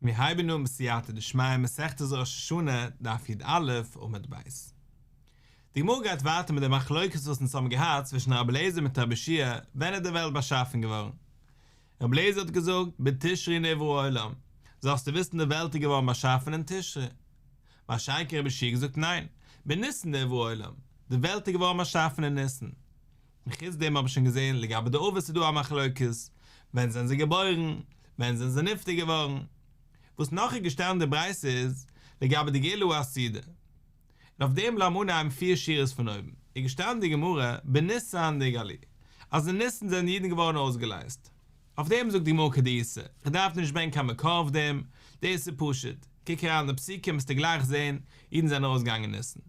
מיר הייבן אן בסייעתא דשמיא מסכת ראש השנה, דף י"א, עמוד ב'. די גמרא גייט ווייטער מיט די מחלוקת וואס אונז האבן געהאט צווישן רבי אליעזר מיט רבי יהושע ווען איז די וועלט באשאפן געווארן. רבי אליעזר האט געזאגט בתשרי נברא העולם, זאלסטו וויסן די וועלט איז געווארן באשאפן אין תשרי. מה שאין כן רבי יהושע האט געזאגט ניין, בניסן נברא העולם, די וועלט איז געווארן באשאפן אין ניסן. און חוץ דעם האב איך שוין געזען לגבי די אבות איז דא א מחלוקת, ווען זענען זיי געבוירן, ווען זענען זיי נפטר געווארן. וואס נאך איז געשטאנען אין די ברייתא איז לגבי די גאולה העתידה. און אויף דעם לאמיר אנהייבן פיר שורות פון אויבן, איז געשטאנען אין די גמרא בניסן נגאלו, אז אין ניסן זענען אידן געווארן אויסגעלייזט. אויף דעם זאגט די גמרא כדאיתא, איך דארף נישט ברענגען קיין מקור אויף דעם, דאס איז פשוט, קוק אריין אין די פסוקים וועסטו גלייך זען, אידן זענען ארויסגעגאנגען ניסן.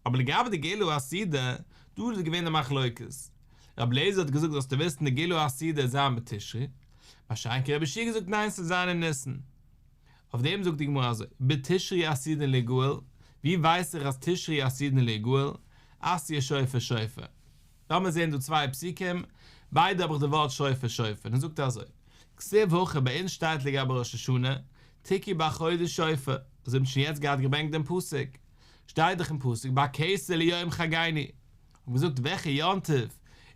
אבער לגבי די גאולה העתידה, דא איז געווען די מחלוקת. רבי אליעזר האט געזאגט זאלסטו וויסן די גאולה העתידה וועט זיין בתשרי, מה שאין כן רבי יהושע האט געזאגט ניין ס'וועט זיין אין ניסן. אויף דעם זאגט די גמרא אזוי, בתשרי עתידין ליגאל, ווי ווייס איך אז תשרי עתידין ליגאל, אתיא שופר שופר. לאמיר זען דא צוויי פסוקים, ביידע האב איך די ווארט שופר שופר, און זאגט אזוי, כתיב הכא ביי אונז שטייט לגבי ראש השנה, תקעו בחודש שופר, אזוי האט מען שוין יעצט געהאט געברענגט דעם פסוק, שטייט דאך אין פסוק בכסה ליום חגנו, האט מען געזאגט וועלכע יום טוב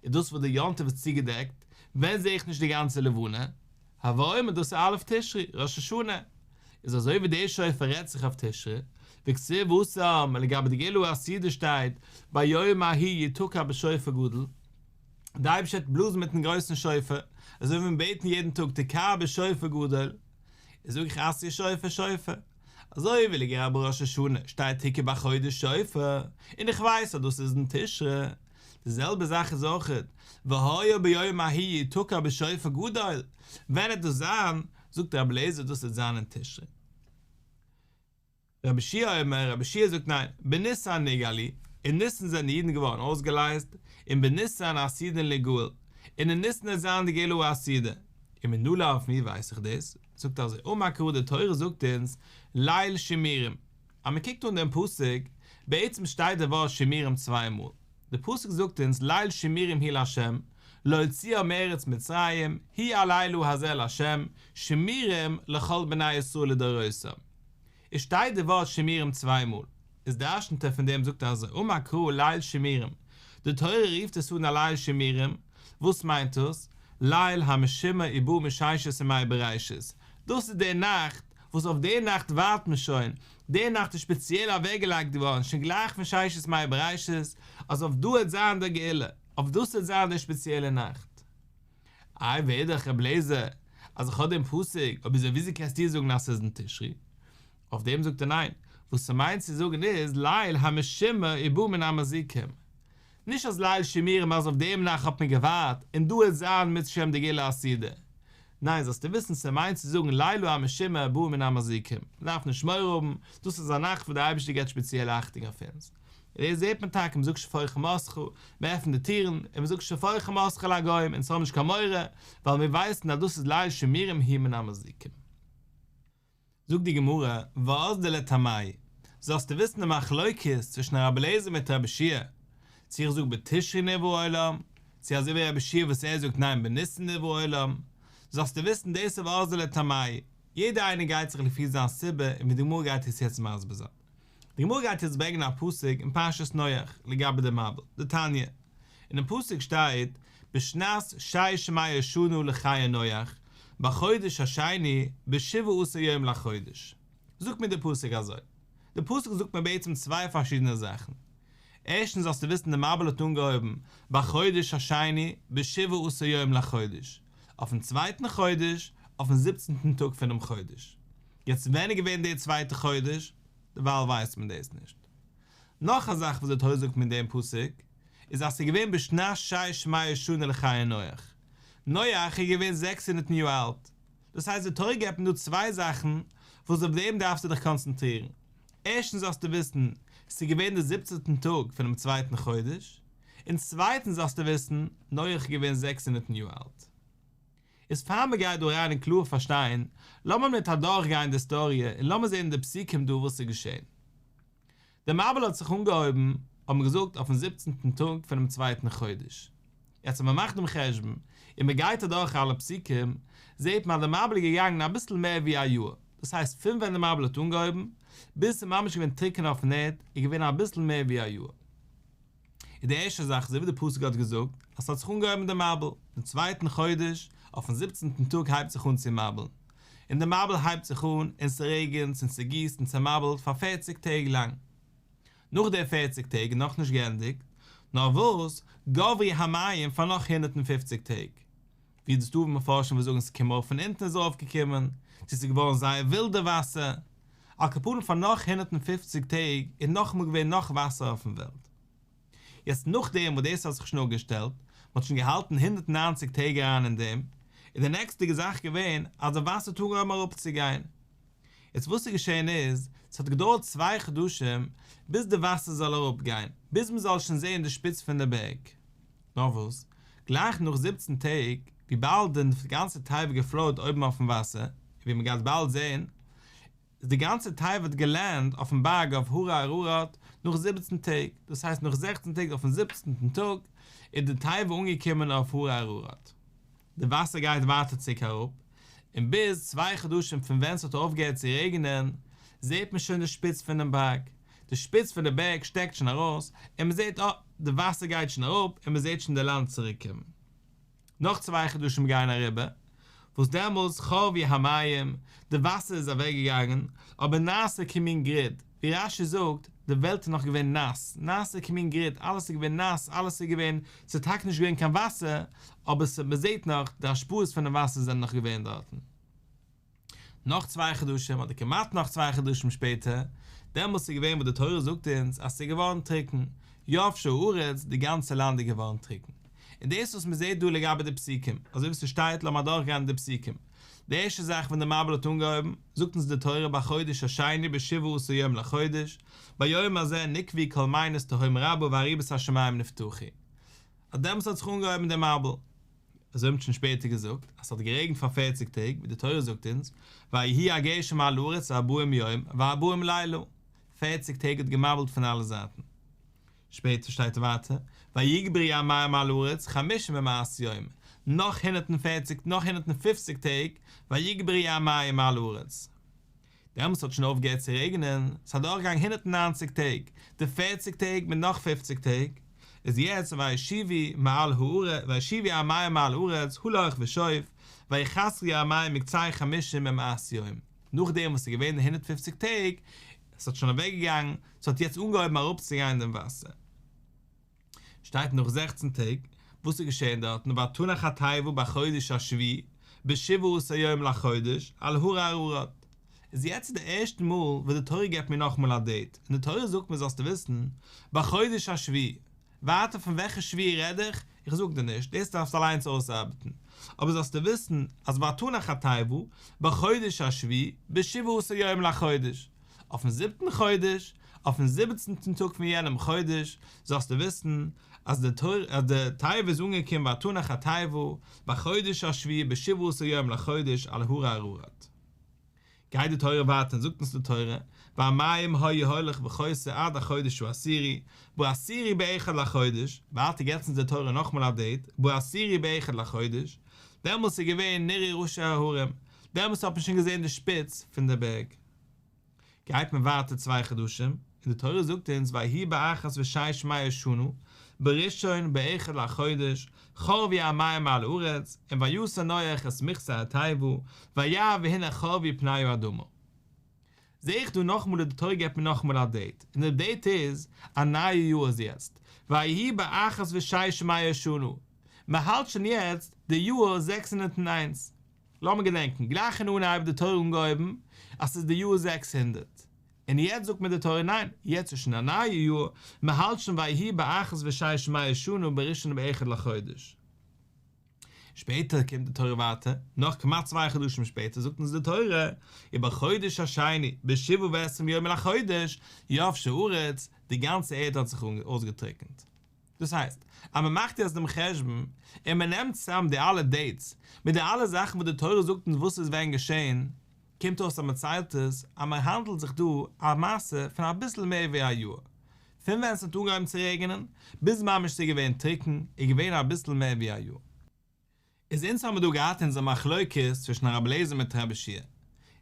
איז דאס וואס די יום טוב איז צוגעדעקט, ווען זעה איך נישט די גאנצע לבנה, הוי אומר דאס איז א' תשרי, ראש השנה, איז אזוי ווי די שופר רעדט זיך אויף תשרי, וכתיב התם, לגבי די גאולה העתידה שטייט ביום ההוא יתקע בשופר גדול, די אייבערשטער וועט בלאזן מיטן גרויסן שופר, אזוי ווי מיר בעטן יעדן טאג תקע בשופר גדול, איז זאג איך אתיא שופר שופר, אזוי ווי לגבי ראש השנה שטייט תקעו בחודש שופר, און איך ווייס אז דאס איז אין תשרי, די זעלבע זאך איז אויכעט והיה ביום ההוא יתקע בשופר גדול, ווען עט דאס זיין, זאגט רבי אליעזר דאס וועט זיין אין תשרי. רבי יהושע אומר, רבי יהושע זאגט ניין, בניסן נגאלו, אין ניסן זענען אידן געווארן אויסגעלייזט, און בניסן עתידין ליגאל, און אין ניסן וועט זיין די גאולה העתידה. ומנא לן פון ווי ווייס איך דאס? זאגט ער אזוי, אמר קרא די תורה זאגט אונז, ליל שימורים. אז מען קוקט אן דעם פסוק, בעצם שטייט די ווארט שימורים צוויי מאל. די פסוק זאגט אונז ליל שימורים הוא לה', להוציאם מארץ מצרים, הוא הלילה הזה לה', שימורים לכל בני ישראל לדורותם. עס שטייט די ווארט שימורים צוויי מאל. איז דרשנ'ט ער פון דעם זאגט ער אזוי אמר קרא ליל שימורים, די תורה רופט עס אן א ליל שימורים, וואס מיינט דאס? ליל המשומר ובא מששת ימי בראשית, דאס איז די נאכט וואס אויף די נאכט ווארט מען שוין, די נאכט איז שפעציעל אוועקגעלייגט געווארן שוין גלייך פון ששת ימי בראשית, אז אויף דא העט זיין די גאולה, אויף דאס העט זיין די שפעציעלע נאכט. איי ווער דאך רבי אליעזר אז איך האב דעם פסוק, אויב אזוי וויאזוי קענסטו זאגן אז ס'איז אין תשרי? אויף דעם זאגט ער ניין, וואס ס'מיינט צו זאגן איז ליל המשומר ובא מן המזיקים, נישט אז ליל שימורים אז אויף דעם נאכט האט מען געווארט און דא העט זיין אם ירצה השם די גאולה העתידה, ניין זאלסטו וויסן ס'מיינט צו זאגן ליל המשומר ובא מן המזיקים, מ'דארף נישט מורא האבן, דאס איז א נאכט וואס דער אייבערשטער געבט שפעציעלע אכטונג אויף אונז. און דאס זעט מען טאקע, מ'זאגט שפוך חמתך, מ'עפנט די טירן, און מ'זאגט שפוך חמתך על הגוים, אונז האבן נישט קיין מורא, ווייל מיר ווייסן אז דאס איז ליל שימורים הוא מן המזיקים. זאגט די גמרא, ואזדו לטעמייהו, זאלסטו וויסן די מחלוקת צווישן רבי אליעזר מיט רבי יהושע, צו איך זאג בתשרי נברא העולם, צו אזוי ווי רבי יהושע וואס ער זאגט ניין בניסן נברא העולם, זאלסטו וויסן דאס איז ואזדו לטעמייהו, יעדער איינער גייט זיך לפי זיין סיבה און ווי די גמרא גייט עס יעצט מסביר זיין. די גמרא גייט יעצט ברענגען א פסוק אין פרשת נח לגבי די מבול, דתניא, אינעם פסוק שטייט בשנת שש מאות שנה לחיי נח, בחודש השני בשבעה עשר יום לחודש. זאגט מיר די פסוק אזוי, די פסוק זאגט מיר בעצם צוויי פארשידענע זאכן, ערשטנס זאלסטו וויסן די מבול האט אנגעהויבן בחודש השני בשבעה עשר יום לחודש, אויפן צווייטן חודש, אויפן זיבצנטן טאג פונעם חודש. יעצט ווען איז געווען דער צווייטער חודש? דערווייל ווייסט מען דאס נישט. נאך א זאך וואס די תורה זאגט מיט דעם פסוק, איז אז ס'איז געווען בשנת שש מאות שנה לחיי נח. נח איז געווען 600 יאר אלט. דאס הייסט די תורה געבט מיר דא צוויי זאכן וואס אויף דעם דארפסטו דיך קאנצענטרירן. ערשטנס זאלסטו וויסן, ס'איז געווען די זיבצנטן טאג פונעם צווייטן חודש. און צווייטנס זאלסטו וויסן, נח איז געווען 600 יאר אלט. איז פאר מען גייט דא אריין און קלאר פארשטיין, לאמיר מיט אדורך גיין די היסטאריע און לאמיר זען אין די פסוקים דא וואס איז געשען. דער מבול האט זיך אנגעהויבן, האט מען געזאגט, אויפן זיבצנטן טאג פונעם צווייטן חודש. יעצט אז מען מאכט דעם חשבון און מען גייט אדורך אלע פסוקים, זעט מען אז דער מבול איז געגאנגען אביסל מער ווי א יאר. דאס הייסט פון ווען די מבול האט אנגעהויבן ביז ס'איז ממש געווען טרוקן אויפן ערד איז געווען אביסל מער ווי א יאר. איז די ערשטע זאך אזוי ווי די פסוק האט געזאגט אז ס'האט זיך אנגעהויבן די מבול דעם צווייטן חודש אויפן זיבעצנטן טאג הייבט זיך אן צו מבול'ן און די מבול הייבט זיך אן און ס'רעגענט און ס'גיסט און ס'מבול'ט פאר פערציג טעג לאנג. נאך די פערציג טעג איז נאכנישט געענדיגט, נאר וואס, גברו המים פאר נאך 150 טעג. ווי ס'דא מפרשים וואס זאגן ס'קומט ארויף פון אונטן איז ארויפגעקומען, צו ס'איז געווארן זייער ווילד די וואסער, על כל פנים פאר נאך 150 טעג איז נאכאמאל געווען נאך וואסער אויפן וועלט. יעצט נאכדעם וואס דאס האט זיך שוין אפגעשטעלט, מ'האט שוין געהאלטן 190 טעג אריין אין דעם, איז די נעקסטיגע זאך געווען אז די וואסער האט אנגעהויבן אראפצוגיין. יעצט וואס איז געשען איז, ס'האט געדויערט צוויי חדשים ביז די וואסער זאל אראפגיין, ביז מ'זאל שוין זען די שפיץ פון די בערג. נאר וואס, גלייך נאך זיבעצן טעג, וויבאלד די גאנצע תיבה געפלאוט אויבן אויפן וואסער, און ווי מ'גייט באלד זען, איז די גאנצע תיבה האט געלענדט אויפן בארג אויף הר אררט נאך זיבעצן טעג, דאס הייסט נאך זעכצן טעג אויפן זיבעצנטן טאג איז די תיבה אנגעקומען אויף הר אררט. די וואסער גייט ווייטער צוריק אראפ, און ביז צוויי חדשים פון ווען ס'האט אויפגעהערט צו רעגענען, זעט מען שוין די שפיץ פונעם בארג, די שפיץ פון די בערג שטעקט שוין ארויס, און מען זעט אה, די וואסער גייט שוין אראפ און מען זעט שוין די לאנד צוריקקומען. נאך צוויי חדשים גייען אריבער, וואס דעמאלס חרבו המים, די וואסער איז אוועק געגאנגען, אבער נעשה כמין גריד, ווי רש"י זאגט, די וועלט איז נאך געווען נאס, נעשה כמין גריד, אלעס איז געווען נאס, אלעס איז געווען, ס'איז טאקע נישט געווען קיין וואסער, אבער מ'זעט נאך, די השפעות פונעם וואסער זענען נאך געווען דארטן. נאך צוויי חדשים, אדער כמעט נאך צוויי חדשים שפעטער, דעמאלס איז געווען וואס די תורה זאגט אונז אז ס'איז געווארן טרוקן, יבשה הארץ, די גאנצע לאנד איז געווארן טרוקן. און דאס וואס מ'זעט דא לגבי די פסוקים, אזוי ווי ס'שטייט, לאמיר אדורכגיין די פסוקים. די ערשטע זאך ווען די מבול האט אנגעהויבן, זאגט אונז די תורה בחודש השני בשבעה עשר יום לחודש, ביום הזה נקוו כל מעיינות תהום רבה וארובות השמים נפתחו. אז דעמאלס האט זיך אנגעהויבן די מבול. אזוי האט מען שוין שפעטער געזאגט אז ס'האט גערעגנט פאר פערציג טעג, ווי די תורה זאגט אונז, ויהי הגשם על הארץ ארבעים יום וארבעים לילה, פערציג טעג האט געמבולט פון אלע זייטן. שפעטער שטייט ווייטער, ויגברו המים על הארץ חמשים ומאת יום, נאך 140, נאך 150 טעג, ויגברו המים על הארץ. דעמאלטס האט שוין אויפגעהערט צו רעגענען, ס'איז אדורכגעגאנגען 190 טעג, די פערציג טעג מיט נאך פופציג טעג, איז יעצט וישובו מעל הארץ, וישובו המים מעל הארץ הלוך ושוב, ויחסרו המים מקצה חמשים ומאת יום, נאכדעם וואס ס'איז געווען די 150 טעג, עס האט שוין אוועקגעגאנגען, ס'האט יעצט אנגעהויבן אראפצוגיין דעם וואסער. שטייט נאך זעכצן טעג, וואס איז געשען דארטן, ותנח התיבה בחודש השביעי, בשבעה עשר יום לחודש, על הר אררט. איז יעצט די ערשטע מאל וואס די תורה געבט מיר נאכאמאל א דעיט, און די תורה זאגט מיר זאלסטו וויסן, בחודש השביעי. ווייטער פון וועלכע שביעי רעד איך? איך זאג דיר נישט, דאס דארפסטו אליינס אויסארבעטן. אבער זאלסטו וויסן אז ותנח התיבה, בחודש השביעי, בשבעה עשר יום לחודש. אויפן זיבטן חודש, אויפן זיבעצנטן טאג פון יענעם חודש, זאלסטו וויסן, אז די תורה, אז די תיבה איז אנגעקומען ותנח התיבה, בחודש השביעי בשבעה עשר יום לחודש על הר אררט. גייט די תורה ווייטער און זאגט אונז די תורה, והמים היו הולך וחוסר עד החודש העשירי, בעשירי באחד לחודש, ווייטער געבט אונז די תורה נאכאמאל א דעיט, בעשירי באחד לחודש, דעמאלס איז געווען נראו ראשי ההרים, דעמאלס האט מען שוין געזען די שפיץ פון די בערג. גייט מען ווייטער צוויי חדשים, און די תורה זאגט אונז ויהי באחת ושש מאות שנה, בראשון באחד לחודש, חרבו המים מעל הארץ, און ויסר נח את מכסה התיבה, וירא והנה חרבו פני האדמה. זעה איך דא נאכאמאל אז די תורה געבט מיר נאכאמאל א דעיט, און די דעיט איז, א נייע יאר איז יעצט, ויהי באחת ושש מאות שנה, מען האלט שוין יעצט די יאר 601. לאמיר געדענקן, גלייך אין אנהייב האט די תורה אנגעהויבן אז ס'איז די יאר 600, און יעצט זאגט מיר די תורה ניין, יעצט איז שוין א נייע יאר, מען האלט שוין ויהי באחת ושש מאות שנה בראשון באחד לחודש. שפעטער קומט די תורה ווייטער, נאך כמעט צוויי חדשים שפעטער זאגט אונז די תורה, ובחודש השני בשבעה ועשרים יום לחודש יבשה הארץ, די גאנצע ערד האט זיך אויסגעטריקנט. דאס הייסט, אז מען מאכט יעצט דעם חשבון, און מען נעמט צאם די אלע דעיטס, מיט די אלע זאכן וואס די תורה זאגט אונז וואס איז ווען געשען, קומט אויס אז מען ציילט עס, אז מען האנדלט זיך דא א מעשה פון אביסל מער ווי א יאר. פון ווען ס'האט אנגעהויבן צו רעגענען, ביז ממש ס'איז געווען טרוקן, איז געווען אביסל מער ווי א יאר. איז אונז האמיר דא געהאט אונזער מחלוקת צווישן רבי אליעזר מיט רבי יהושע.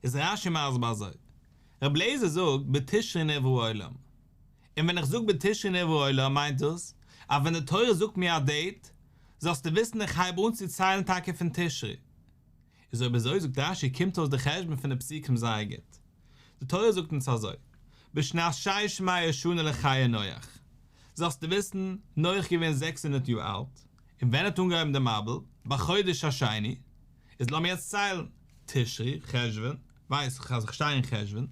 איז רש"י מסביר אזוי, רבי אליעזר זאגט בתשרי נברא העולם, און ווען איך זאג בתשרי נברא העולם מיינט דאס אז ווען די תורה זאגט מיר א דעיט, זאלסטו וויסן איך הייב אן צו ציילן טאקע פון תשרי. איז אויב אזוי זאגט רש"י קומט אויס די חשבון פון די פסוקים זייער גוט. די תורה זאגט אונז אזוי, בשנת שש מאות שנה לחיי נח, זאלסטו וויסן, נח איז געווען 600 יאר אלט, און ווען האט אנגעהויבן די מבול? בחודש השני, איז לאמיר יעצט ציילן, תשרי, חשוון, ווייס איך אז איך שטיי אין חשוון,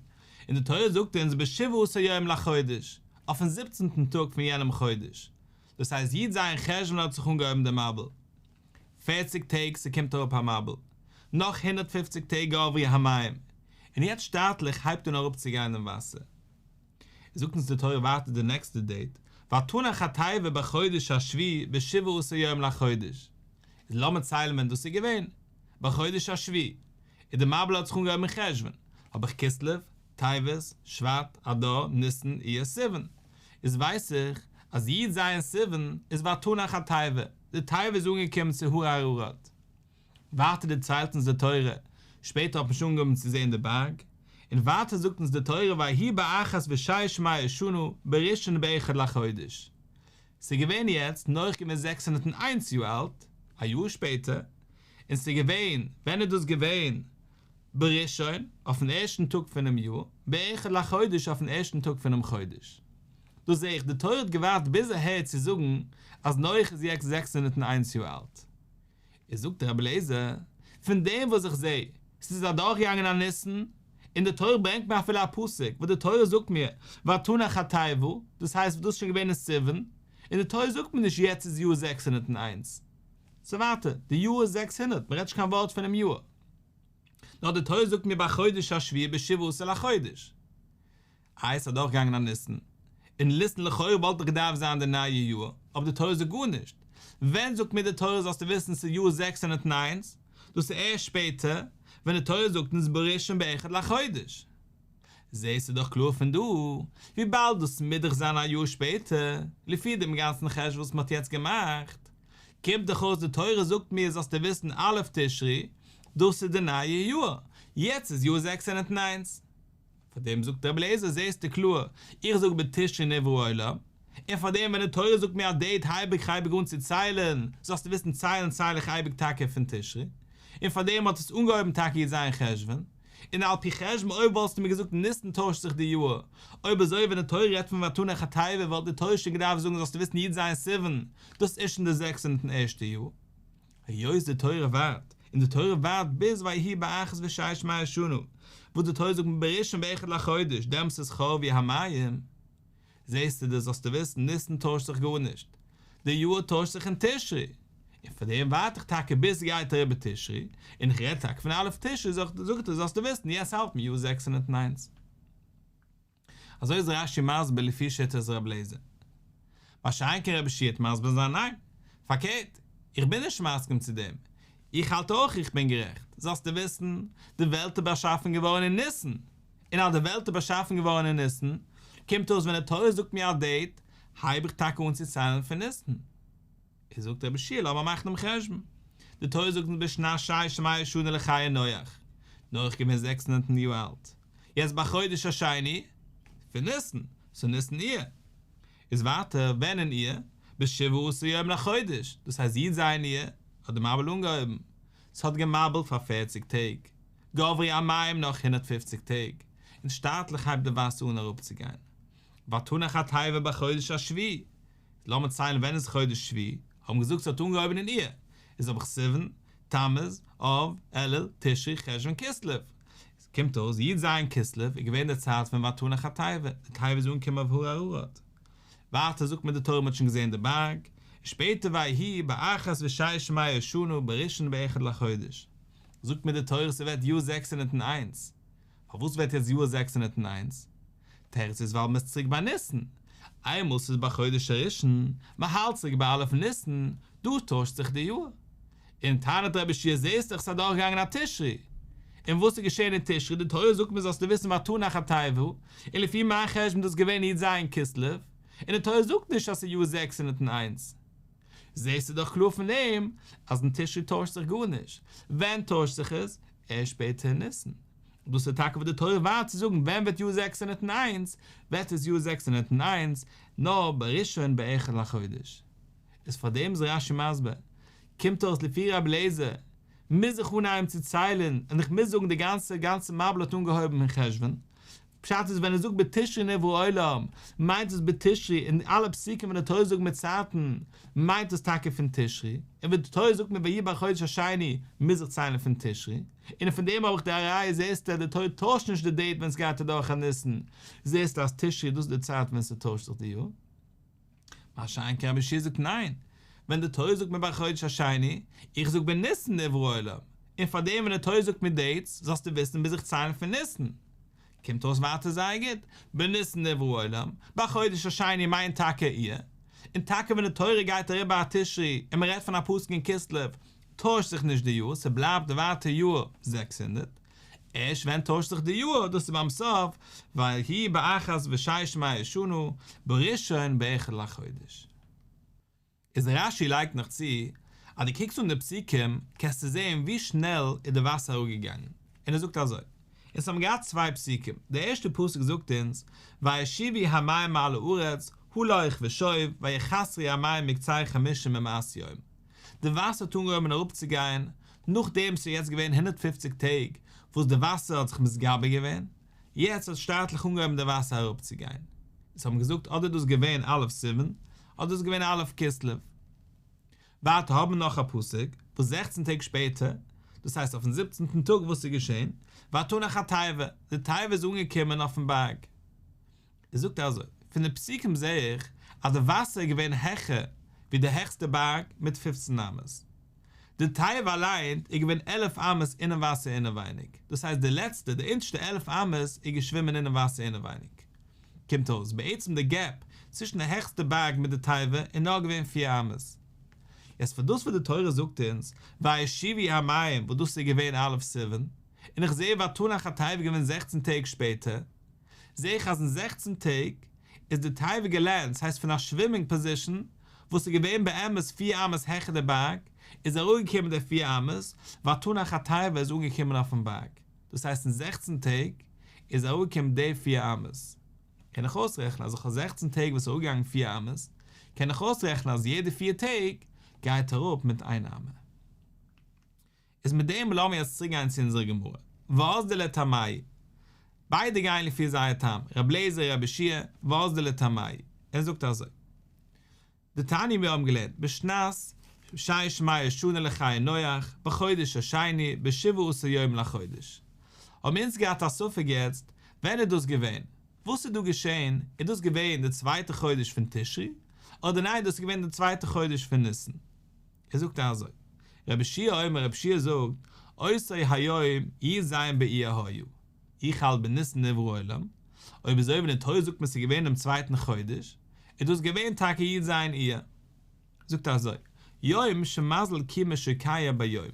און די תורה זאגט אונז בשבעה עשר יום לחודש, אויפן זיבצנטן טאג פון יענעם חודש, דאס הייסט י"ז חשוון האט זיך אנגעהויבן די מבול, פערציג טעג ס'קומט אראפ א מבול, נאך 150 טעג גברו המים, און יעצט שטאטליך הייבט אן אראפצוגיין דעם וואסער. זאגט אונז די תורה ווייטער די נעקסטע דעיט, ותנח התיבה בחודש השביעי בשבעה עשר יום לחודש, איז לאמיר ציילן ווען דאס איז געווען, בחודש השביעי, און די מבול האט זיך אנגעהויבן אין חשוון, האב איך כסלו, טבת, שבט, אדר, ניסן, אייר, סיוון, איז ווייס איך אז י"ז סיוון איז ותנח התיבה, די תיבה איז אנגעקומען צו הר אררט. ווייטער דערציילט אונז די תורה, שפעטער האט מען שוין אנגעהויבן צו זען די בארג, און ווייטער זאגט אונז די תורה ויהי באחת ושש מאות שנה בראשון באחד לחודש. ס'איז געווען יעצט נח געווען 601 יאר אלט, א יאר שפעטער, און ס'איז געווען, ווען איז דאס געווען? בראשון, אויפן ערשטן טאג פונעם יאר, באחד לחודש אויפן ערשטן טאג פונעם חודש. דאס זעה איך, די תורה האט געווארט ביז אהער צו זאגן אז נח איז יעצט 601 יאר אלט. איז זאגט רבי אליעזר, פון דעם וואס איך זעה, ס'איז אדורכגעגאנגען א ניסן, און די תורה ברענגט מיר אפילו א פסוק וואס די תורה זאגט מיר ותנח התיבה, דאס הייסט דאס איז שוין געווען אין סיוון, און די תורה זאגט מיר נישט יעצט איז יאר 601. סאו ווייטער, די יאר איז 600, מ'רעדט נישט קיין ווארט פונעם יאר. נאר די תורה זאגט מיר בחודש השביעי בשבעה עשר לחודש. איי ס'איז אדורכגעגאנגען א ניסן, און ניסן לכאורה וואלט דאך געדארפט זיין די נייע יאר, אבער די תורה זאגט גארנישט. ווען זאגט מיר די תורה זאלסטו וויסן ס'איז יאר 601, דאס איז ערשט שפעטער, ווען די תורה זאגט אונז בראשון באחד לחודש. זעהסטו דאך קלאר פון דא, וויבאלד דאס מוז דאך זיין א יאר שפעטער, לפי דעם גאנצן חשבון וואס מ'האט יעצט געמאכט, קומט דאך אויס די תורה זאגט מיר זאלסטו וויסן א' תשרי, דאס איז די נייע יאר, יעצט איז יאר 601. פאר דעם זאגט רבי אליעזר זעהסטו קלאר, איך זאג בתשרי נברא העולם, און פאר דעם ווען די תורה זאגט מיר א דעיט הייב איך אייביג אן צו ציילן, זאלסטו וויסן ציילן צייל איך אייביג טאקע פון תשרי, און פאר דעם האט עס אנגעהויבן טאקע י"ז חשוון, און על פי חשבון אויב וואלסטו מיר געזאגט ניסן טוישט זיך די יאר, אויב אזוי ווען די תורה רעדט פון ותנח התיבה וואלט די תורה שוין געדארפט זאגן זאלסטו וויסן י"ז סיוון, דאס איז שוין די 601'טע יאר. היות די תורה ווארט, און די תורה ווארט ביז ויהי באחת ושש מאות שנה, וואס די תורה זאגט בראשון באחד לחודש, דעמאלטס איז חרבו המים, זעסטו דאס זאלסטו וויסן, ניסן טוישט זיך גארנישט, די יאר טוישט זיך אין תשרי, און פאר דעם ווארט איך טאקע ביז ס'גייט אריבער תשרי, און איך רעד טאקע פון א' תשרי, זאגט ער זאלסטו וויסן, יעצט האלט מען יאר 601. אזוי איז רש"י מסביר לפי שיטת ר' אליעזר. מה שאין כן רבי יהושע וועט מסביר זיין ניין, פארקערט, איך בין נישט מסכים צו דעם, איך האלט אויך איך בין גערעכט, זאלסטו וויסן, די וועלט איז באשאפן געווארן אין ניסן, און אז די וועלט איז באשאפן געווארן אין ניסן, קומט אויס ווען די תורה זאגט מיר א דעיט, הייב איך טאקע אן צו ציילן פון ניסן. איז זאגט רבי יהושע לאמיר מאכן דעם חשבון, די תורה זאגט אונז בשנת שש מאות שנה לחיי נח, נח געווען 600 יאר אלט, יעצט בחודש השני פון ניסן, סאו ניסן אייר, איז ווייטער ווען אין אייר, בשבעה עשר יום לחודש, דאס הייסט י"ז אייר, האט די מבול אנגעהויבן, ס'האט געמבולט פאר פערציג טעג, גברו המים נאך 150 טעג, און שטאטליך הייבט די וואסער אן אראפצוגיין, ותנח התיבה בחודש השביעי, לאמיר ציילן ווען איז חודש שביעי, האבן געזאגט ס'האט אנגעהויבן אין אייר, איז האב איך סיוון, תמוז, אב, אלול, תשרי, חשוון, כסלו. עס קומט אויס י"ז כסלו איז געווען די צייט פון ותנח התיבה, די תיבה איז אנגעקומען אויף הר אררט. ווייטער זאגט מיר די תורה מ'האט שוין געזען די בארג, און שפעטער ויהי באחת ושש מאות שנה בראשון באחד לחודש. זאגט מיר די תורה ס'ווערט יאר 601. פארוואס ווערט יעצט יאר 601? תירוץ איז ווייל מ'איז צוריק ביי ניסן, איינמאל ס'איז בחודש הראשון, מ'האלט צוריק ביי א' ניסן, דא טוישט זיך די יאר. און טענה'ט רבי יהושע זעסט דאך ס'איז אדורכגעגאנגען א תשרי. און וואס איז געשען אין תשרי? די תורה זאגט מיר זאלסטו וויסן ותנח התיבה, און לפי מיין חשבון איז דאס געווען י"ז כסלו, און די תורה זאגט נישט אז ס'איז יאר 601. זעסטו דאך קלאר פון דעם אז אין תשרי טוישט זיך גארנישט. ווען טוישט זיך עס? ערשט שפעטער אין ניסן. דאס איז טאקע וואס די תורה ווארט צו זאגן ווען ווערט יאר 601, ווערט עס יאר 601 נאר בראשון באחד לחודש. איז פאר דעם איז רש"י מסביר, קומט אויס לפי רבי אליעזר, מוז איך אנהייבן צו ציילן און איך מוז זאגן די גאנצע גאנצע מבול האט אנגעהויבן אין חשוון, פשט איז ווען ער זאגט בתשרי נברא העולם מיינט עס בתשרי און אלע פסוקים ווען די תורה זאגט מיר צייטן מיינט עס טאקע פון תשרי, און ווען די תורה זאגט מיר ויהי בחודש השני מוז איך ציילן פון תשרי, און פון דעם האב איך די ראיה זעסטו די תורה טוישט נישט די דעיט ווען סגייט אדורך א ניסן, זעסטו אז תשרי דאס איז די צייט ווען ס'טוישט זיך די יאר. מה שאין כן רבי יהושע זאגט ניין, ווען די תורה זאגט מיר בחודש השני, איך זאג בניסן נברא העולם, און פאר דעם ווען די תורה זאגט מיר דעיטס, זאלסטו וויסן מוז איך ציילן פון ניסן. קומט אויס ווייטער זייער גוט, בניסן נברא העולם, בחודש השני מיינט טאקע אייר, און טאקע ווען די תורה גייט אריבער א תשרי און מען רעדט פון א פסוק אין כסלו, טוישט זיך נישט די יאר, ס'בלייבט ווייטער יאר 600. ערשט ווען טוישט זיך די יאר? דאס איז ביים סוף, ויהי באחת ושש מאות שנה, בראשון באחד לחודש. איז רש"י לייגט נאך צו, אז דו קוקסט אן די פסוקים קענסטו זען ווי שנעל איז די וואסער אראפגעגאנגען, און ער זאגט אזוי, אונז האבן געהאט צוויי פסוקים, די ערשטע פסוק זאגט אונז, וישובו המים מעל הארץ, הלוך ושוב, ויחסרו המים מקצה חמישים ומאת יום. די וואסער האט אנגעהויבן אראפצוגיין, נאכדעם ס'איז יעצט געווען 150 טעג וואס די וואסער האט זיך מתגבר געווען, יעצט האט שטייטליך אנגעהויבן די וואסער אראפצוגיין. אונז האבן געזאגט אדער דאס געווען א' סיוון, אדער דאס געווען א' כסלו. ווייטער האבן מיר נאך א פסוק, וואס זעכצן טעג שפעטער, דאס הייסט אויפן זיבצנטן טאג וואס איז געשען, ותנח התיבה, די תיבה איז אנגעקומען אויפן בארג. ער זאגט אזוי, פון די פסוקים זעה איך אז די וואסער איז געווען העכער ווי די העכסטע בארג מיט פופצן אמות. די תיבה אליין איז געווען 11 אמות אינעם וואסער אינעווייניג, דאס הייסט די לעצטע, די אונטערשטע 11 אמות איז געשווימען אינעם וואסער אינעווייניג. קומט אויס, בעצם די געפ צווישן די העכסטע בארג מיט די תיבה איז נאר געווען פיר אמות. יעצט פאר דאס וואס די תורה זאגט אונז, וישובו המים וואס דאס איז געווען א' סיוון, און איך זעה ותנח התיבה געווען זעכצן טעג שפעטער, זעה איך אז אין זעכצן טעג איז די תיבה געלענדט, ס'הייסט פון א שווימינג פאזישן וואס איז געווען באמת פיר אמות העכער די בארג, איז אראפגעקומען די פיר אמות, ותנח התיבה איז אנגעקומען אויפן בארג. דאס הייסט אין זעכצן טעג איז אראפגעקומען די פיר אמות. קען איך אויסרעכענען אז איך האב זעכצן טעג וואס איז אראפגעגאנגען פיר אמות, קען איך אויסרעכענען אז יעדע פיר טעג גייט אראפ מיט איין אמה. איז מיט דעם לאמיר יעצט צוריק גיין צו אונזערע גמרא. ואזדו לטעמייהו. ביידע גייען לפי זייער טעם, רבי אליעזר און רבי יהושע, ואזדו לטעמייהו. ער זאגט אזוי. דתניא מיר האבן געלערנט בשנת שש מאות שנה לחיי נח, בחודש השני, בשבעה עשר יום לחודש. האבן אונז געהאט א ספק יעצט, ווען איז דאס געווען? וואס איז דא געשען? איז דאס געווען די צווייטע חודש פון תשרי? אדער ניין דאס איז געווען די צווייטע חודש פון ניסן? ער זאגט אזוי, רבי יהושע אומר רבי יהושע זאגט, אותו היום י"ז באייר היה, איך האלט בניסן נברא העולם, אויב אזוי ווען די תורה זאגט מיר ס'איז געווען דעם צווייטן חודש, איז דאס געווען טאקע י"ז אייר. זאגט ער אזוי, יום שמזל קימה שוקע ביום.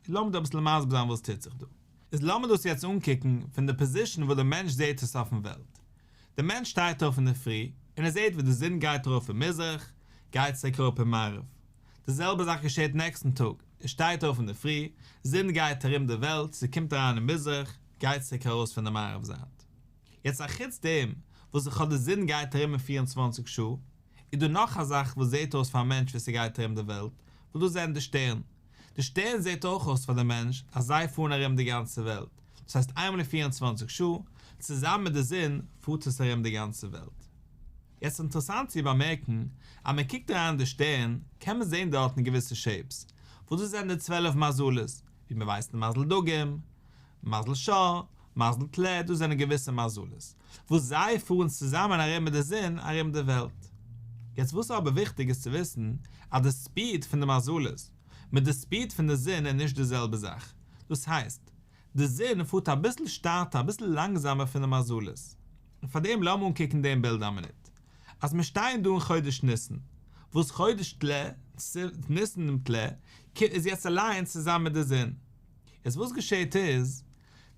לאמיר דא אביסל מסביר זיין וואס טוט זיך דא. איז לאמיר דאס יעצט אנקוקן פון די פאזישן וואס דער מענטש זעט עס אויפן וועלט. דער מענטש שטייט אויף אינדערפרי און ער זעט ווי די זון גייט ארויף אין מזרח, גייט צוריק אראפ אין מערב. די זעלבע זאך געשעט נעקסטן טאג, ער שטייט אויף אינדערפרי, זון גייט ארום די וועלט, ס'קומט אריין אין מזרח, גייט צוריק ארויס פון די מערב זייט. יעצט אחוץ דעם וואס איך האב די זון גייט ארום אין 24 שעה, איז דא נאך א זאך וואס זעט אויס פאר א מענטש ווי ס'גייט ארום די וועלט, וואס דאס זענען די שטערן. די שטערן זעט אויך אויס פאר די מענטש אז זיי פארן ארום די גאנצע וועלט, דאס הייסט איינמאל אין 24 שעה, צוזאמען מיט די זון פארט עס ארום די גאנצע וועלט. יעצט אינטערעסאנט צו באמערקן, אז מען קוקט אריין אין די שטערן, קען מען זען דארטן געוויסע שעיפס, וואס דאס זענען די צוועלף מזלות, ווי מען ווייסט מזל דגים, מזל שור, מזל טלה, דאס זענען געוויסע מזלות, וואס זיי פארן צוזאמען ארום מיט די זון ארום די וועלט. יעצט וואס איז אבער וויכטיג איז צו וויסן, אז די ספיד פון די מזלות, מיט די ספיד פון די זון איז נישט די זעלבע זאך. דאס הייסט, די זון פארט אביסל שטאטער, אביסל לאנגזאמער פון די מזלות. און פאר דעם לאמיר אנקוקן דעם בילד א מינוט. אז מיר שטייען דא אין חודש ניסן, וואס חודש טלה, ניסן און טלה, איז יעצט אליין צוזאמען מיט די זון. יעצט וואס געשעהט איז,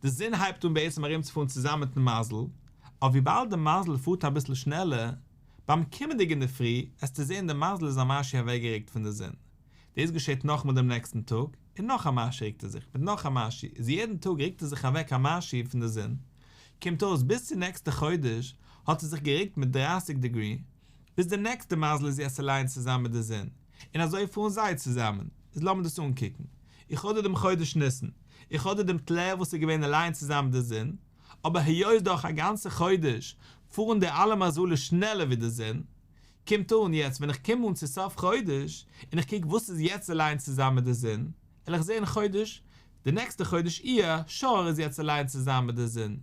די זון הייבט אן בעצם ארומצופארן צוזאמען מיטן מזל, אבער וויבאלד די מזל פארט אביסל שנעלער, ביים קומענדיגן אינדערפרי עסטו זעהן די מזל איז א משהו אוועקגערוקט פון די זון. דאס געשעהט נאכאמאל דעם נעקסטן טאג. און נאך א משהו רוקט ער זיך, מיט נאך א משהו, איז יעדן טאג רוקט ער זיך אוועק א משהו פון די זון, קומט אויס ביז צו נעקסטע חודש האט ער זיך גערוקט מיט 30 דעגרי, ביז די נעקסטע מזל איז יעצט aligned צוזאמען מיט די זון, און אזוי פארן זיי צוזאמען. איז לאמיר דאס אנקוקן. איך האב דא דעם חודש ניסן, איך האב דא דעם טלה וואס איז געווען aligned צוזאמען מיט די זון, אבער היות דורך א גאנצע חודש פארן די אלע מזלות שנעלער ווי די זון, קומט אן יעצט ווען איך קום אן צו סוף חודש און איך קוק וואס איז יעצט aligned צוזאמען מיט די זון, וועל איך זען חודש, די נעקסטע חודש אייר, שור איז יעצט aligned צוזאמען מיט די זון,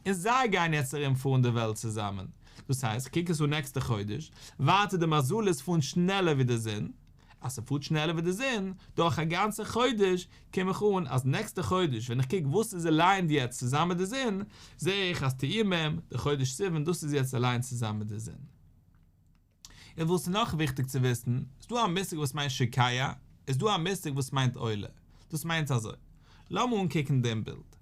און זיי גייען יעצט ארום פארן די וועלט צוזאמען. דאס הייסט, איך קוק עס אן נעקסטע חודש, ווייטער די מזלות פארן שנעלער ווי די זון, אז ס'פארט שנעלער ווי די זון, דורך א גאנצע חודש, קום איך אן אז נעקסטע חודש ווען איך קוק וואס איז aligned יעצט צוזאמען מיט די זון, זע איך אז תאומים, די חודש סיוון, דאס איז יעצט aligned צוזאמען מיט די זון. און וואס איז נאך וויכטיג צו וויסן, איז דא א מושג וואס מיינט שוקע, איז דא א מושג וואס מיינט עולה. דאס מיינט אזוי, לאמיר אנקוקן דעם בילד.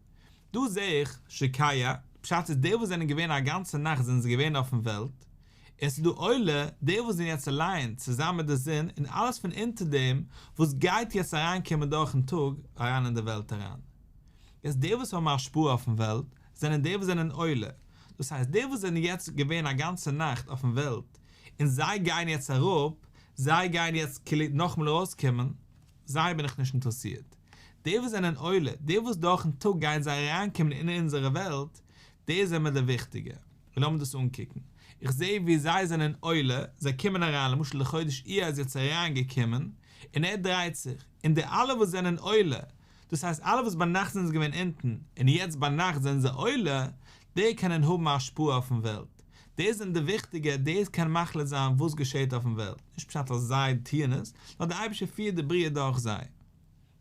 דא זע איך שוקע, פשט איז די וואס זענען געווען א גאנצע נאכט זענען זיי געווען אויפן וועלט, און ס'איז דא עולה, די וואס זענען יעצט aligned צוזאמען מיט די זון און אלעס פון אונטער דעם וואס גייט יעצט אריינקומען דורכן טאג אריין אין די וועלט אריין. יעצט די וואס האבן א השפעה אויפן וועלט זענען די וואס זענען עולה, דאס הייסט די וואס זענען יעצט געווען א גאנצע נאכט אויפן וועלט און זיי גייען יעצט אראפ, זיי גייען יעצט כאילו נאכאמאל ארויסקומען, זיי בין איך נישט אינטערעסירט. די וואס זענען עולה, די וואס דורכן טאג גייען זיי אריינקומען אין אונזערע וועלט, די זענען מיר די וויכטיגע. און לאמיר דאס אנקוקן. איך זע ווי זיי זענען עולה, זיי קומען אריין, למשל די חודש אייר איז יעצט אריינגעקומען, און ער דרייט זיך, און די אלע וואס זענען עולה, דאס הייסט אלע וואס ביינאכט זענען זיי געווען אונטן, און יעצט ביינאכט זענען זיי עולה, די קענען האבן א השפעה אויפן וועלט. די זענען די וויכטיגע, די קענען מחליט זיין וואס געשעט אויפן וועלט. נישט פשט אז זיי טוען עס, נאר דער אייבערשטער פירט די בריאה דורך זיי.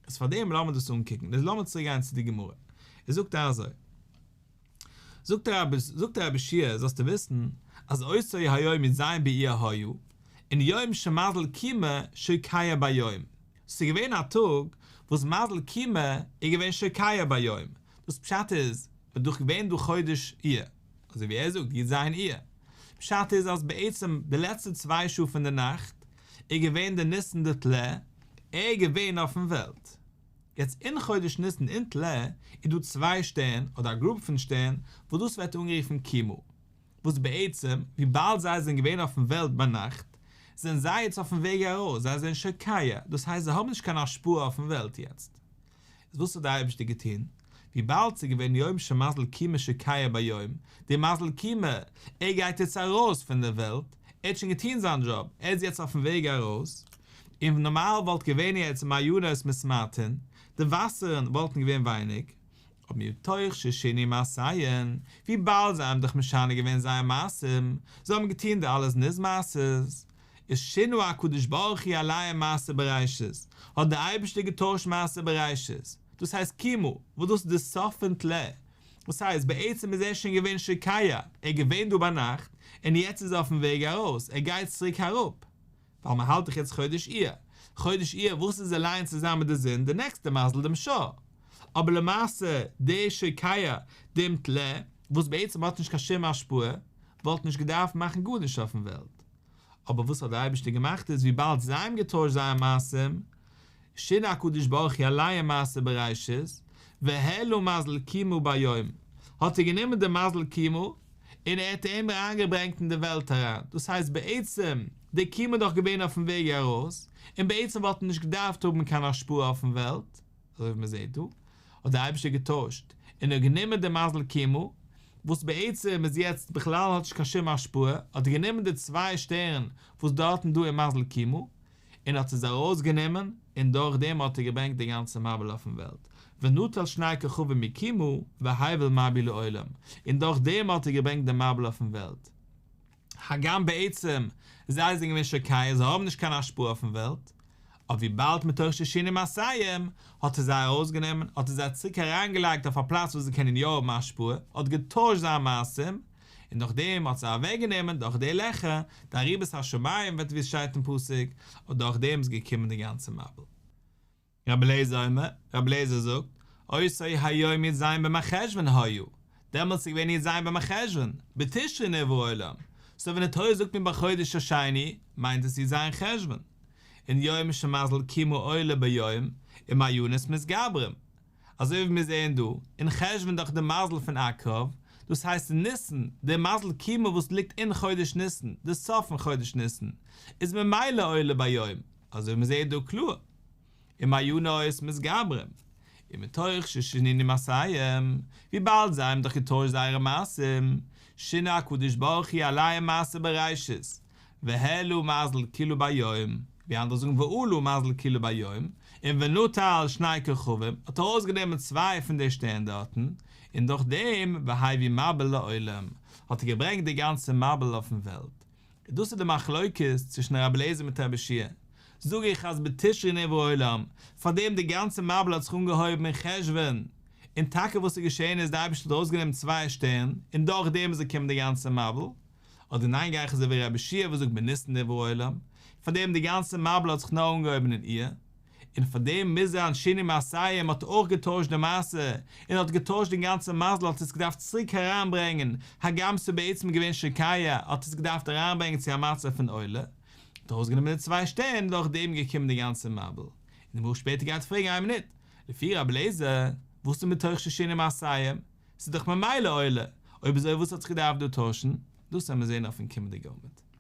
איז פארדעם לאמיר דאס אנקוקן. איז לאמיר צוריק גיין צו די גמרא. ער זאגט אזוי. זאגט רבי, זאגט רבי יהושע, זאלסטו וויסן, אז אותו היום י"ז באייר היה, און יום שמזל כימה שוקע ביום. ס'איז געווען א טאג וואס מזל כימה איז געווען שוקע ביום. דאס פשט איז, מ'איז דאך געווען דא חודש אייר, אזוי ווי ער זאגט י"ז אייר. פשט איז אז בעצם די לעצטע 2 שעה פון די נאכט איז געווען די ניסן די טלה, ער איז געווען אויפן וועלט. יעצט אין חודש ניסן אין טלה איז דא צוויי שטערן אדער א group פון שטערן וואס דאס ווערט אנגערופן כימה, וואס בעצם וויבאלד זיי זענען געווען אויפן וועלט ביינאכט זענען זיי יעצט אויפן וועג ארויס, זיי זענען שוקע, דאס הייסט זיי האבן נישט קיין השפעה אויפן וועלט יעצט. איז וואס האט דער אייבערשטער געטון? וויבאלד ס'איז געווען יום שמזל כימה שוקע ביום, די מזל כימה, ער גייט יעצט ארויס פון דער וועלט, ער האט שוין געטון זיין דזשאב, ער איז יעצט אויפן וועג ארויס, און נארמאל וואלט געווען יעצט מעיינות מתמעטין, די וואסערן וואלטן געווען ווייניג, אבער מתוך ששינו מעשיהן, וויבאלד זיי האבן דאך משנה געווען זייער מעשים, זיי האבן געטון די אלע זנות מעשות, איז שינה הקדוש ברוך הוא עליהם מעשה בראשית, האט דער אייבערשטער געטוישט מעשה בראשית, דאס הייסט כימה, וואס דאס איז די סוף פון טלה, דאס הייסט בעצם איז ער שוין געווען שוקע, ער איז געווען דא ביינאכט, און יעצט איז ער אויפן וועג ארויס, ער גייט צוריק אראפ, ווייל מען האלט דאך יעצט חודש אייר, חודש אייר וואס איז aligned צוזאמען מיט די זון, די נעקסטע מזל דעם שור, אבער למעשה דער שוקע, דעם טלה, וואס בעצם האט נישט קיין שום השפעה, וואלט נישט געדארפט מאכן גארנישט אויפן וועלט. אבער וואס האט דער אייבערשטער געמאכט איז וויבאלד זיי האבן געטוישט זייער מעשים, שינה הקדוש ברוך הוא עליהם מעשה בראשית, והעלה מזל כימה ביום, האט ער גענומען די מזל כימה און ער האט אים אריינגעברענגט אין די וועלט אריין, דאס הייסט בעצם די כימה איז דאך געווען אויפן וועג ארויס, און בעצם וואלט ער נישט געדארפט האבן קיין השפעה אויפן וועלט, אזוי ווי מען זעט דא, האט דער אייבערשטער געטוישט און ער האט גענומען די מזל כימה, וואס בעצם איז יעצט בכלל האט נישט קיין שום השפעה, האט ער גענומען די צוויי שטערן וואס דארטן דא אין מזל כימה, און האט עס ארויסגענומען, און דורך דעם האט ער געברענגט די גאנצע מבול אויפן וועלט, ונטל שני כוכבים מכימה, והביא מבול לעולם, און דורך דעם האט ער געברענגט די מבול אויפן וועלט. הגם בעצם זיי זענען געווען שוקע, זיי האבן נישט קיין השפעה אויפן וועלט, אבער וויבאלד מתוך ששינו מעשיהם, האט ער זיי ארויסגענומען, האט ער זיי צוריק אריינגעלייגט אויף א פלאץ וואו זיי קענען יא האבן השפעה, האט געטוישט זייער מעשים, און דורך דעם האט זיי אוועקגענומען דורך די לעכער, די ארובות השמים וועט ווי עס שטייט אין פסוק, און דורך דעם איז געקומען די גאנצע מבול. רבי אליעזר אומר, רבי אליעזר זאגט, אותו היום י"ז במרחשוון היה, דעמאלטס איז געווען י"ז במרחשוון, בתשרי נברא העולם, so ווען די תורה זאגט מיר בחודש השני, מיינט עס י"ז חשוון. און יום שמזל כימה עולה ביום, ומעיינות מתגברים. אזוי ווי מיר זעען דא, אין חשוון דאך די מזל פון עקרב, דאס הייסט אין ניסן, די מזל קימה וואס ליגט אין חודש ניסן, די סוף פון חודש ניסן, איז ממילא עולה ביום, אזוי ווי מ'זעט דא קלאר. ומעיינות מתגברים, ומתוך ששינו מעשיהם, וויבאלד זיי האבן דאך געטוישט זייערע מעשים, שינה הקדוש ברוך הוא עליהם מעשה בראשית, והעלה מזל כילה ביום, ווי אנדערע זאגן ועלה מזל כילה ביום, און ונטל שני כוכבים, האט ער ארויסגענומען צוויי פון די שטערן דארטן, און דורך דעם והביא מבול לעולם, האט ער געברענגט די גאנצע מבול אויפן וועלט. און דאס איז די מחלוקת צווישן רבי אליעזר מיט רבי יהושע זאג איך אז בתשרי נברא העולם, פארדעם די גאנצע מבול האט זיך אנגעהויבן אין חשוון, און טאקע וואס איז געשען איז די אייבערשטער האט ארויסגענומען צוויי שטערן, און דורך דעם איז געקומען די גאנצע מבול, אדער ניין גיי איך אזוי ווי רבי יהושע וואס זאגט בניסן נברא העולם, פארדעם די גאנצע מבול האט זיך נאר אנגעהויבן אין אייר, און פאר דעם מוז זיין שינו מעשיהם האט אויך געטוישט די מעשה, און האט געטוישט דעם גאנצן מזל האט עס געדארפט צוריק אריינברענגען, הגם ס'איז בעצם געווען שקיעה האט עס געדארפט אריינברענגען צו א מצב פון עולה, האט ארויסגענומען די צוויי שטערן דורך דעם געקומען די גאנצע מבול, און די גמרא שפעטער גייט פרעגן איין מינוט, לפי רבי אליעזר, וואס איז מתוך ששינו מעשיהם? ס'איז דאך ממילא עולה, אויב אזוי וואס האט זיך געדארפט דא טוישן? דאס וועלן מיר זען אויפן קומענדיגע עמוד.